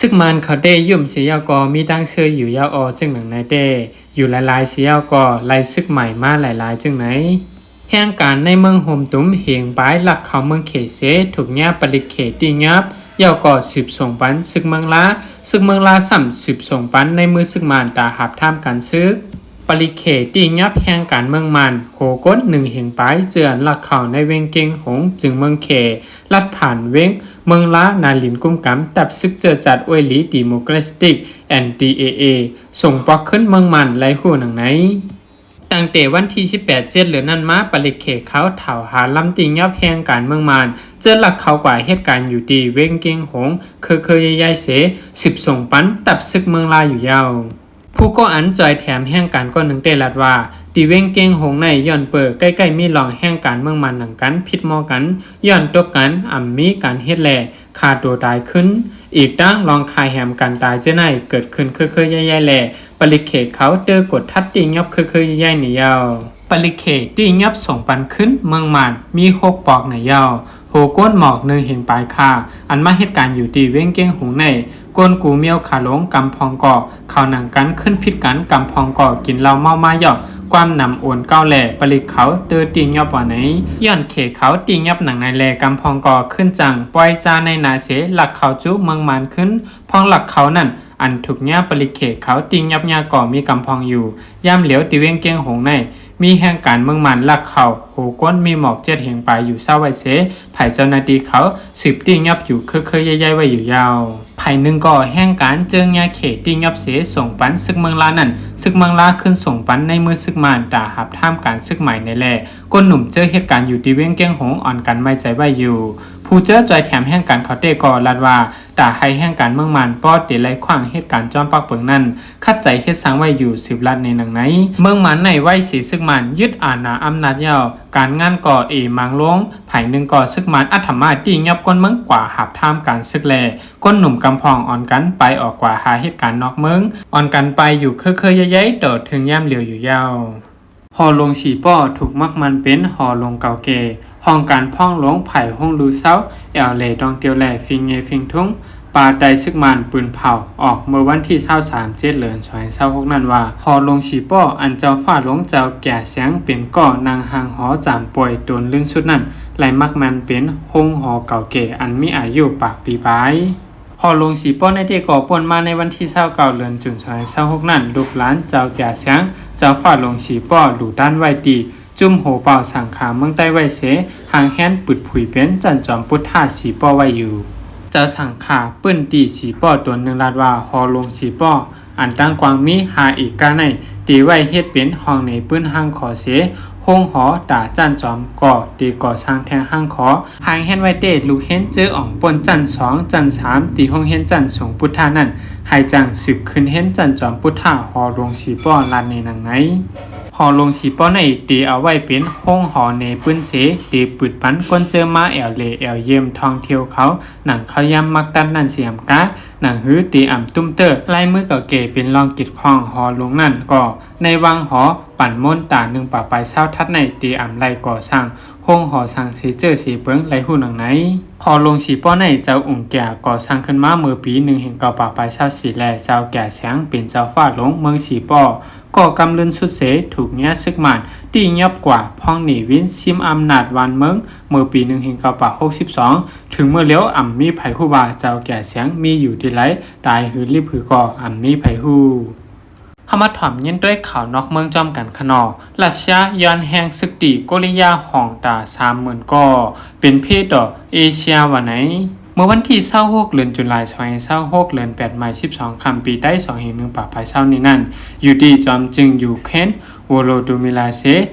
ຊຶກມານເຂົາເຕະຫຍຸ້ມເສຍຍາວກໍມີຕັ້ງເຊີຢູ່ຍາວອໍ ຈຶ່ງໜັງໃນເຕະຢູ່ຫຼາຍໆເສຍຍາວກໍໄລ່ຊຶກໃໝ່ມາຫຼາຍໆຈຶ່ງໃນ. ແຮງການໃນເມືອງໂຮມຕຸມເຮງປາຍລັກເຂົ້າເມືອງເຂດເສ ຖືກຍາປະລິກເຂດຕິຫຍັບ ຍາວກໍສືບສົ່ງປັນຊຶກເມືອງລາ, ຊຶກເມືອງລາຊ້ຳສືບສົ່ງປັນໃນມືຊຶກມານຕາຫາບທາມການຊຶກ. ປະລິກເຂດຕິຫຍັບແຮງການເມືອງມານ ໂຫ ຄົນໜຶ່ງເຮງປາຍ ເຈື່ອນລັກເຂົ້າໃນເວັງເກງຫົງ ຈຶ່ງເມືອງເຂດ ລັດຜ່ານເວັງ ເມືອງລາ ນາລິນກຸມກຳ ຕັບຊຶກເຈີ້ຈາດອວຍຫຼີ Democratic ແອນ ດີ ເອ ເອ ສົ່ງປອກຂຶ້ນເມືອງມານ ໄລ່ຮູ້ໜັງໃນ. ຕັ້ງແຕ່ວັນທີສິບແປດ ເຈັດເດືອນນັ້ນມາ ປະລິກເຂດເຂົາເຖົ້າຫາລຳຕິຫຍັບແຮງການເມືອງມານ ເຈີລັກເຂົ້າກວ່າເຮັດການຢູ່ທີ່ເວັງເກງຫົງ ເຄີໆໃຫຍ່ໆເສ ສືບສົ່ງປັນຕັບຊຶກເມືອງລາຢູ່ຍາວ. ຜູ້ກໍ່ອັນຈ່ອຍແຖມແຮງການກ້ອນໜຶ່ງເຕະລັດວ່າ ທີ່ເວັງເກງຫົງໃນຍ້ອນເປີໃກ້ໆມີລ່ອງແຮງການເມືອງມານໜັງກັນ ຜິດໝໍກັນ ຍ້ອນຕົກກັນ ອຳມີການເຮັດແລະ ຂ້າຕົວຕາຍຂຶ້ນ. ອີກທັງລ່ອງຂ້າແຮມກັນຕາຍເຈີໃນເກີດຂຶ້ນເຄີໆໃຫຍ່ໆແລະ ປະລິກເຂດເຂົາເຕີກົດທັດຕິຫຍັບເຄີໆໃຫຍ່ໆໃນຍາວ. ປະລິກເຂດຕິຫຍັບສົ່ງປັນຂຶ້ນເມືອງມານມີຫົກປອກໃນຍາວ. ໂຫ ໂກນໝອກໜຶ່ງເຮງປາຍຄ່າ ອັນມາເຮັດການຢູ່ທີ່ເວັງເກງຫົງໃນ ໂກນກູມຽວຂາຫຼົງກຳພອງກໍ ເຂົາໜັງກັນຂຶ້ນຜິດກັນກຳພອງກໍ ກິນເຫຼົ້າເມົາມາຢອກ ຄວາມນຳໂອນເກົ່າແລະ ປະລິກເຂົາເຕີຕິຫຍັບວ່າໃນ ຍ້ອນເຂດເຂົາຕິຫຍັບໜັງໃນແລະ ກຳພອງກໍຂຶ້ນຈັ່ງປ່ອຍຈ້າໃນນາເສ ລັກເຂົ້າຈຸເມືອງມານຂຶ້ນ. ພອງລັກເຂົ້ານັ້ນ ອັນຖືກຍາປະລິກເຂດເຂົາຕິຫຍັບຍາກໍມີກຳພອງຢູ່. ຍາມຫຼຽວທີ່ເວັງເກງຫົງໃນ ມີແຮງການເມືອງມານລັກເຂົ້າ ໂຫ ໂກນມີໝອກເຈັດເຮງປາຍຢູ່ເຊົາໄວ້ເສ ພາຍເຈົ້າໜ້າທີ່ເຂົາສືບຕິຫຍັບຢູ່ເຄີໆໃຫຍ່ໆໄວ້ຢູ່ຍາວ. ພາຍໜຶ່ງກໍແຮງການເຈີຍາເຂດຕິຫຍັບເສ ສົ່ງປັນຊຶກເມືອງລານັ້ນ ຊຶກເມືອງລາຂຶ້ນສົ່ງປັນໃນມືຊຶກມານ ຕາຫາບທາມການຊຶກໃໝ່ໃນແລະ ຄົນໜຸ່ມເຈີເຮັດການຢູ່ທີ່ເວັງເກງຫົງ ອ່ອນກັນໄວ້ໃຈໄວ້ຢູ່. ຜູ້ເຈີຈ່ອຍແຖມແຮງການເຂົາເຕະກໍລັດວ່າ ຕາໃຫ້ແຮງການເມືອງມານ ປໍເຕໄລ່ຂວ້າງເຮັດການຈອມປາກເປິງນັ້ນ ຂັດໃຈເຮັດສ້າງໄວ້ຢູ່ ສືບລັດໃນໜັງໃນ. ເມືອງມານໃນໄວເສ ຊຶກມານຍຶດອານາອຳນາດຍາວ ການງານກໍເອມາງລົງ. ພາຍໜຶ່ງກໍຊຶກມານອາດທຳມາດຕິຫຍັບຄົນເມືອງກວ່າຫາບທາມການຊຶກແລະ ຄົນໜຸ່ມກຳພອງອ່ອນກັນໄປອອກກວ່າຫາເຮັດການນອກເມືອງ ອ່ອນກັນໄປຢູ່ເຄີໆໃຫຍ່ໆຕໍ່ເຖິງຍາມຫຼຽວຢູ່ຍາວ. ຫໍຫຼວງສີປໍ້ ຖືກໝັກໝັ້ນເປັນຫໍຫຼວງເກົ່າແກ່ ຫ້ອງການພອງຫຼວງ ພາຍໂຮງດູເຊົາ ແອວເລດອງຕຽວ ແລະ ຟິງເງຟິງທຸງ ປາໃຕ້ຊຶກມານປືນເຜົາ ອອກເມື່ອວັນທີຊາວສາມ ເຈັດເດືອນ ສອງພັນຊາວຫົກນັ້ນວ່າ ຫໍຫຼວງສີປໍ້ ອັນເຈົ້າຟ້າຫຼວງ ເຈົ້າແກ່ສຽງ ເປັນກໍນັ່ງຮ່າງຫໍຈາມປ່ວຍໂຕນລື່ນສຸດນັ້ນ ໄລ່ໝັກໝັ້ນເປັນໂຮງຫໍເກົ່າແກ່ ອັນມີອາຍຸປາກປີປາຍ. ຫໍຫຼວງສີປໍ້ໃນເຕະກໍປ່ນມາໃນວັນທີຊາວເກົ້າ ເດືອນຈຸນ ສອງພັນຊາວຫົກນັ້ນ ລູກຫຼານເຈົ້າແກ່ສຽງ ເຈົ້າຟ້າຫຼວງສີປໍ້ ດູດານໄວ້ທີ່ ຈຸ້ມໂຮເປົ່າສັງຂາເມືອງໃຕ້ໄວ້ເສ ຫາງແຮນປຶດຜຸຍເປັນຈັນຈອມພຸດທະສີປໍ້ໄວ້ຢູ່. ເຈົ້າສັງຂາປຶ້ນຕີສີປໍ້ຕົນໜຶ່ງລາດວ່າ ຫໍຫຼວງສີປໍ້ ອັນຕັ້ງກວ້າງມີຫ້າເອກາໃນ ເຕໄວ້ເຮັດເປັນຫ້ອງເນປຶ້ນຮ່າງຂໍເສ ໂຮງຫໍຕາຈັນຈອມກໍເຕກໍ່ສ້າງແທ່ງຮ່າງຂໍ ຫາງແຮນໄວ້ເຕ ລູກຮຽນເຈີອອງປົນຈັນສອງ ຈັນສາມ ທີ່ໂຮງຮຽນຈັນສົງພຸດທະນັ້ນ ໃຫ້ຈ້າງສືບຂຶ້ນຮຽນຈັນຈອມພຸດທະ ຫໍຫຼວງສີປໍ້ ລາດໃນໜັງໃນ. ຫໍຫຼວງສີປໍ້ໃນເຕເອົາໄວ້ເປັນໂຮງຫໍເນປຶ້ນເສ ເຕປຶດປັນຄົນເຈີມາແອວເລແອວຢ້ຽມທ່ອງທ່ຽວເຂົາ ນັ່ງເຂົ້າຢ້ຳໝາກຕັດນັ້ນເສຍມກາ ໜັງຫືເຕອຳຕຸ້ມເຕີ ລາຍມືເກົ່າແກ່ເປັນລອງກີດຂອງຫໍຫຼວງນັ້ນກໍ ໃນວັງຫໍປັນມົນຕາໜຶ່ງປາກປາຍຊາວຖັດໃນ ເຕອຳໄລ່ກໍ່ສ້າງໂຮງຫໍສັງເສເຈີເສເປິງ ໄລ່ຮູ້ໜັງໃນ. ຫໍຫຼວງສີປໍ້ໃນ ເຈົ້າອຸງແກກໍສ້າງຂຶ້ນມາເມື່ອປີໜຶ່ງເຮງເກົ້າປາກປາຍຊາວສີ່ ແລະ ເຈົ້າແກ່ສຽງເປັນເຈົ້າຟ້າຫຼວງເມືອງສີປໍ້ ກໍກຳລື່ນສຸດເສ ຖືກຍາຊຶກມານ ຕີຫຍັບກວ່າພອງໜີວິນຊິມອຳນາດວານເມືອງ ເມື່ອປີໜຶ່ງເຮງເກົ້າປາກຫົກສິບສອງ ເຖິງເມື່ອລຽວອຳມີໃຜຮູ້ວ່າເຈົ້າແກ່ສຽງມີຢູ່ທີ່ໃດ ຕາຍຫຼືລິບຫືກໍອຳມີໃຜຮູ້. ເຮົາມາຖອມຍິນດ້ວຍຂ່າວນອກເມືອງພ້ອມກັນຂະເນາະ. ຣັດເຊຍຍ້ອນແຮງຊຶກຕີໂກລິຍາຫ້ອງຕາສາມໝື່ນກໍ ເປັນເພຕໍ່ເອເຊຍວ່າໃນ. ເມື່ອວັນທີຊາວຫົກ ເດືອນຈຸລາຍ ສອງພັນຊາວຫົກ ເດືອນແປດໃໝ່ ສິບສອງຄ່ຳ ປີໄຕ ສອງພັນໜຶ່ງຮ້ອຍຊາວ ນີ້ນັ້ນ ຢູ່ທີ່ຈອມຈຶ່ງຢູເຄຣນ ໂວໂລໂດມີລາ ເຊ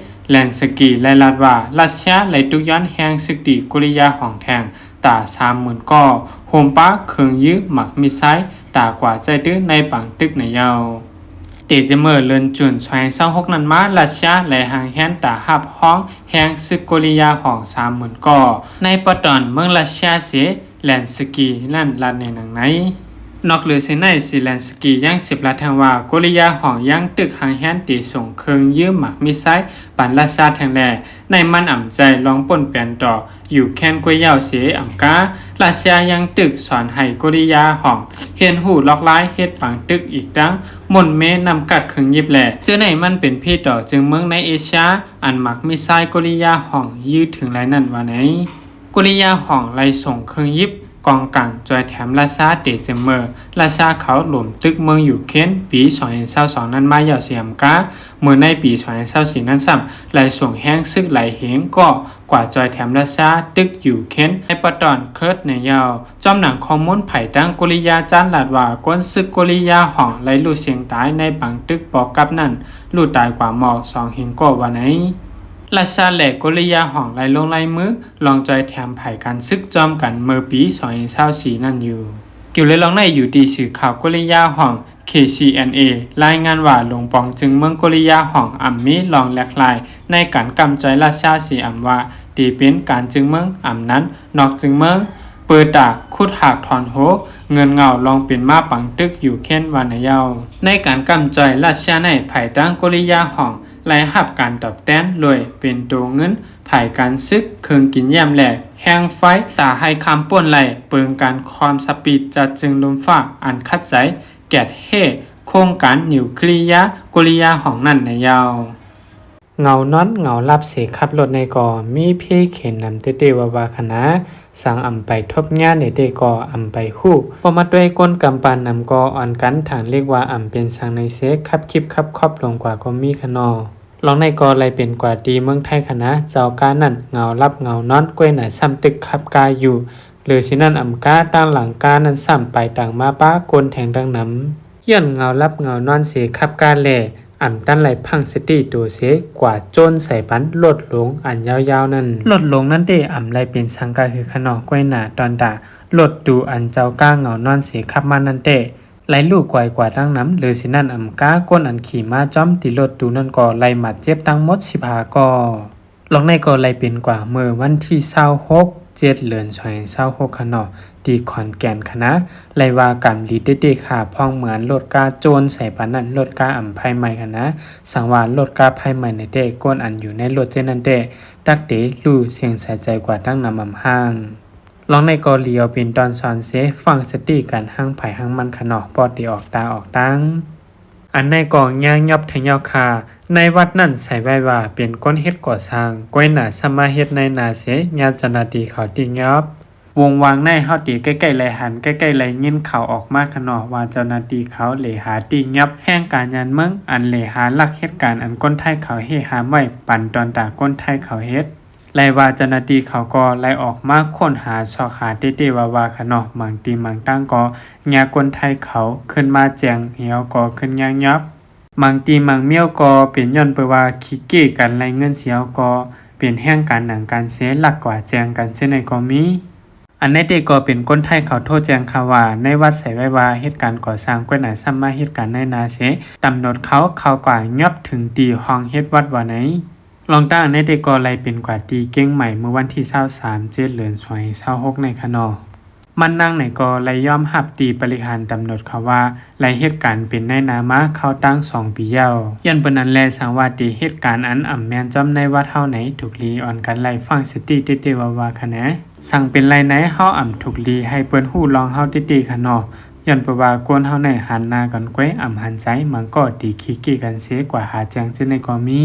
ເລັນສະກີ ໄດ້ລາດວ່າ ຣັດເຊຍໄດ້ຕຸກຍ້ອນແຮງຊຶກຕີໂກລິຍາຫ້ອງແທງ ຕາສາມໝື່ນກໍ ໂຮມປະເຄື່ອງຢືມໝາກມິດໄຊຕາກວ່າໃຊ້ຕື້ໃນປາງຕຶກໃນຍາວ. ເຕຈະເມີເດືອນຈຸນ ສອງພັນຊາວຫົກນັ້ນມາ ຣັດເຊຍໄດ້ຫາງແຮນຕາຮັບຮອງແຮງຊຶກໂກລິຍາຫ້ອງສາມໝື່ນກໍ ໃນປະຕອນເມືອງຣັດເຊຍເຊເລັນສະກີນັ້ນ ລາດໃນໜັງໃນ. ໃນ ນອກເຫຼືອເຊັ່ນນັ້ນ, ເຊເລັນສະກີຍັງສິບລັດແທງວ່າ ໂກລິຍາຫອງຍັງຕຶກຫາງແຮນເຕະສົ່ງເຄື່ອງຢືມໝາກມິສໄຊບານຣັດຊຽາແທງແລະ ໃນມັນອຳໃຈລອງປົ້ນແປນຕໍ່ຢູເຄຣນກວ່າເຍົາເສອຳກາ. ຣັດຊຽາຍັງຕຶກສອນໃຫ້ໂກລິຍາຫອງຮຽນຮູ້ລອກລາຍເຮັດປາງຕຶກ ອີກທັງມົນເມນຳກັດເຄື່ອງຢິບແລະ ເທື່ອໃນມັນເປັນພີຕໍ່ຈຶ່ງເມືອງໃນເອເຊຍ ອັນໝາກມິສໄຊໂກລິຍາຫອງຢືດເຖິງຫຼາຍນັ້ນວ່າໃນ. ໂກລິຍາຫອງໄດ້ສົ່ງເຄື່ອງຢິບກອງກາງຈອຍແຖມຣັດຊຽາເຕະເຈມເມີ ຣັດຊຽາເຂົາໂຫຼມຕຶກເມືອງຢູເຄຣນປີສອງພັນຊາວສອງນັ້ນມາເຍົາເສອຳກາ. ເມື່ອໃນປີສອງພັນຊາວສີ່ນັ້ນຊ້ຳ ໄດ້ສົ່ງແຮງຊຶກຫຼາຍເຫງກໍກວ່າຈອຍແຖມຣັດຊຽາຕຶກຢູເຄຣນໃນປະຕອນເຄີດໃນເຍົາ. ຈອມໜັງຂໍ້ມູນ ພາຍທາງໂກລິຍາຈານລັດວ່າ ກົນຊຶກໂກລິຍາຫອງໄດ້ຫຼຸດສຽງຕາຍໃນປາງຕຶກບໍ່ກັບນັ້ນ ຫຼຸດຕາຍກວ່າໝໍກສອງເຫງກໍວ່າໃນ. ຣັດຊຽາແລະໂກລິຍາຫອງໄດ້ລົງລາຍມືລອງຈອຍແຖມຝ່າຍການຊຶກຈອມກັນເມື່ອປີສອງພັນຊາວສີ່ນັ້ນຢູ່. ກ່ຽວເລື່ອງໃນຢູ່ທີ່ສື່ຂ່າວໂກລິຍາຫອງ ເຄຊີເອັນເອ ລາຍງານວ່າ ໂລງປອງຈຶ່ງເມືອງໂກລິຍາຫອງອຳມີລອງແຫຼກຫຼາຍໃນການກຳຈອຍຣັດຊຽາເສອຳວ່າ ເຕເປັນການຈຶ່ງເມືອງອຳນັ້ນ ນອກຈຶ່ງເມືອງ ເປີຕາ ຂຸດຮາກຖອນໂຮ ເງິນເງົາລອງເປັນມາປັງຕຶກຢູເຄຣນວ່າໃນເຍົາ. ໃນການກຳຈອຍຣັດຊຽາໃນ ພາຍທາງໂກລິຍາຫອງໄດ້ຮັບການຕອບແທນໂດຍເປັນໂຕເງິນ, ຜາຍການຊຶກ, ເຄື່ອງກິນຢ້ຽມ ແລະ ແຮງໄຟ, ຕາໄຮ້ຄຳປຸ້ນໄດ້ເປີງການຄວາມສະປີດຈາກຈຶ່ງລົມຟ້າອັນຂັດໃຈແກດເຮໂຄງການນິວເຄລຍາໂກລິຍາຫອງນັ້ນໃນເຍົາ. ເຫງົານອນເຫງົາຫຼັບເສຂັບລົດໃນກໍມີເພເຂນນຳເຕເຕວ່າໆຂະນາ ສັງອຳໄປທົບຍາໃນເຕກໍອຳໄປຮູ້ ພໍມາດ້ວຍກົ້ນກຳປານນຳກໍອ່ອນກັນ ຖາງເລກວ່າອຳເປັນສັງໃນເສ ຂັບຄີບຂັບຄອບລົງກວ່າກໍມີຂະນອ. ລອງໃນກໍໄລ່ເປັນກວ່າທີ່ເມືອງໄທຂະນາ ເຈົ້າການັ້ນເຫງົາຫຼັບເຫງົານອນ ກ້ວຍໜາຊ້ຳຕຶກຂັບກາຢູ່ ຫຼືຊິນັ້ນອຳກາ ຕາງຫຼັງການັ້ນຊ້ຳໄປຕາງມາປະກົ້ນແທງດັ່ງນຳ. ຍ້ອນເຫງົາຫຼັບເຫງົານອນເສຂັບກາແລ ອຳຕັນໄລ່ພັງສະຕິໂຕເສ ກວ່າໂຈນສາຍພັນລົດໂລງອັນຍາວໆນັ້ນ. ລົດໂລງນັ້ນເຕອຳໄລ່ເປັນສັງກະຄືຂະນອກ ກ້ວຍໜາຕອນຕາ ລົດຕູອັນເຈົ້າກາເຫງົານອນເສຂັບມານັ້ນເຕ ໄລ່ລູກກວາຍກວ່າຕັ້ງນຳ ຫຼືຊິນັ້ນອຳກາ ກົ້ນອັນຂີ່ມາຈອມຕິລົດຕູນັ້ນກໍໄລ່ບາດເຈັບທັງໝົດສິບຫ້າກໍ. ລອງໃນກໍໄລ່ເປັນກວ່າເມື່ອວັນທີຊາວຫົກ ເຈັດເດືອນ ສອງພັນຊາວຫົກຂະເນາະ ທີ່ຂອນແກ່ນຂະນະ ໄລ່ວ່າກຳລີເຕເຕຂະ ພ້ອງເໝືອນລົດກາໂຈນໃສ່ປານນັ້ນ ລົດກາອຳໄຟໄໝ້ຂະນະ. ສັງວ່າລົດກາໄຟໄໝ້ໃນເຕ ກົ້ນອັນຢູ່ໃນລົດເຊັ່ນນັ້ນເຕ ຕັກເຕ ລູເສຍງສາຍໃຈກວ່າຕັ້ງນຳອຳຫ້າງ. ລອງໃນກໍເລີຍເອົາເປັນຕອນສອນເສ ຟັງສະຕິກັນທັງໃຜທັງມັນຂະເນາະ ບໍ່ໄດ້ອອກຕາອອກຕັງ. ອັນໃນກໍຍາງຍອບແທງຍອບຄາ ໃນວັດນັ້ນໃສ່ໄວ້ວ່າເປັນຄົນເຮັດກໍ່ສ້າງ ກ້ວຍໜາສາມາດເຮັດໃນນາເສ ຍາດເຈົ້າໜ້າທີ່ເຂົາຕິຍອບ. ວົງວາງໃນເຮົາຕິໃກ້ໆໄລ່ຫັນ ໃກ້ໆໄລ່ຍິນຂ່າວອອກມາຂະເນາະ ວ່າເຈົ້າໜ້າທີ່ເຂົາເລຫາຕິຍອບແຮງການຍານເມືອງ ອັນເລຫາລັກເຮັດການ ອັນຄົນໄທເຂົາເຮຫາມໄວ້ ປັນຕອນຕາຄົນໄທເຂົາເຮັດ. ໄລ່ວ່າເຈົ້າໜ້າທີ່ເຂົາກໍໄລ່ອອກມາຄົ້ນຫາຊອກຫາເຕເຕວ່າໆຂະເນາະ ບາງທີບາງຕັ້ງກໍຍາກຄົນໄທເຂົາຂຶ້ນມາແຈ້ງ ແລ້ວກໍຂຶ້ນຍາງຍອບ. ບາງທີບາງມ້ຽວກໍເປັນຍ້ອນເປີວ່າຂີ້ເກຍການໄລ່ເງິນ ແລ້ວກໍເປັນແຮງການໜັງການເສ ລັກກວ່າແຈ້ງກັນເຊັ່ນໃດກໍມີ. ອັນໃນເຕກໍເປັນຄົນໄທເຂົາໂທແຈ້ງຂ່າວວ່າ ໃນວັດໃສ່ໄວ້ວ່າເຮັດການກໍ່ສ້າງ ກ້ວຍໜາສາມາດເຮັດການໃນນາເສ ຕຳຫຼວດເຂົາເຂົ້າກວ່າຍອບເຖິງທີ່ຫ້ອງເຮັດວັດວ່າໃນ. ລອງຕັ້ງໃນເຕກໍໄລ່ເປັນກວ່າທີ່ກຽງໃໝ່ ເມື່ອວັນທີຊາວສາມ ເຈັດເດືອນ ສອງພັນຊາວຫົກໃນຂະເນາະ ມັນນາງໃນກໍໄລ່ຍອມຮັບທີ່ບໍລິຫານຕຳຫຼວດເຂົາວ່າ ໄລ່ເຮັດການເປັນນາຍໜ້າມາເຂົ້າຕັ້ງສອງປີແລ້ວ. ຍ້ອນເປັນນັ້ນແລ ສັງວ່າຕິເຮັດການອັນອຳແມ່ນຈອມໃນວັດເຮົາໃນ ທຸກລີອອນກັນໄລ່ຟັງສະຕິເຕເຕວ່າໆຂະແນ. ສັງເປັນໄລ່ໃນເຮົາອຳທຸກລີໃຫ້ເພິ່ນຮູ້ລອງເຮົາຕິຕິຂະເນາະ. ຍ້ອນເພາະວ່າຄົນເຮົາໃນຫັນໜ້າກັນແກວ່ອາ ອຳຫັນໃຈ ມັນກໍຕິຂີ້ເກຍກັນເສ ກວ່າຫາແຈ້ງເຊັ່ນໃດກໍມີ.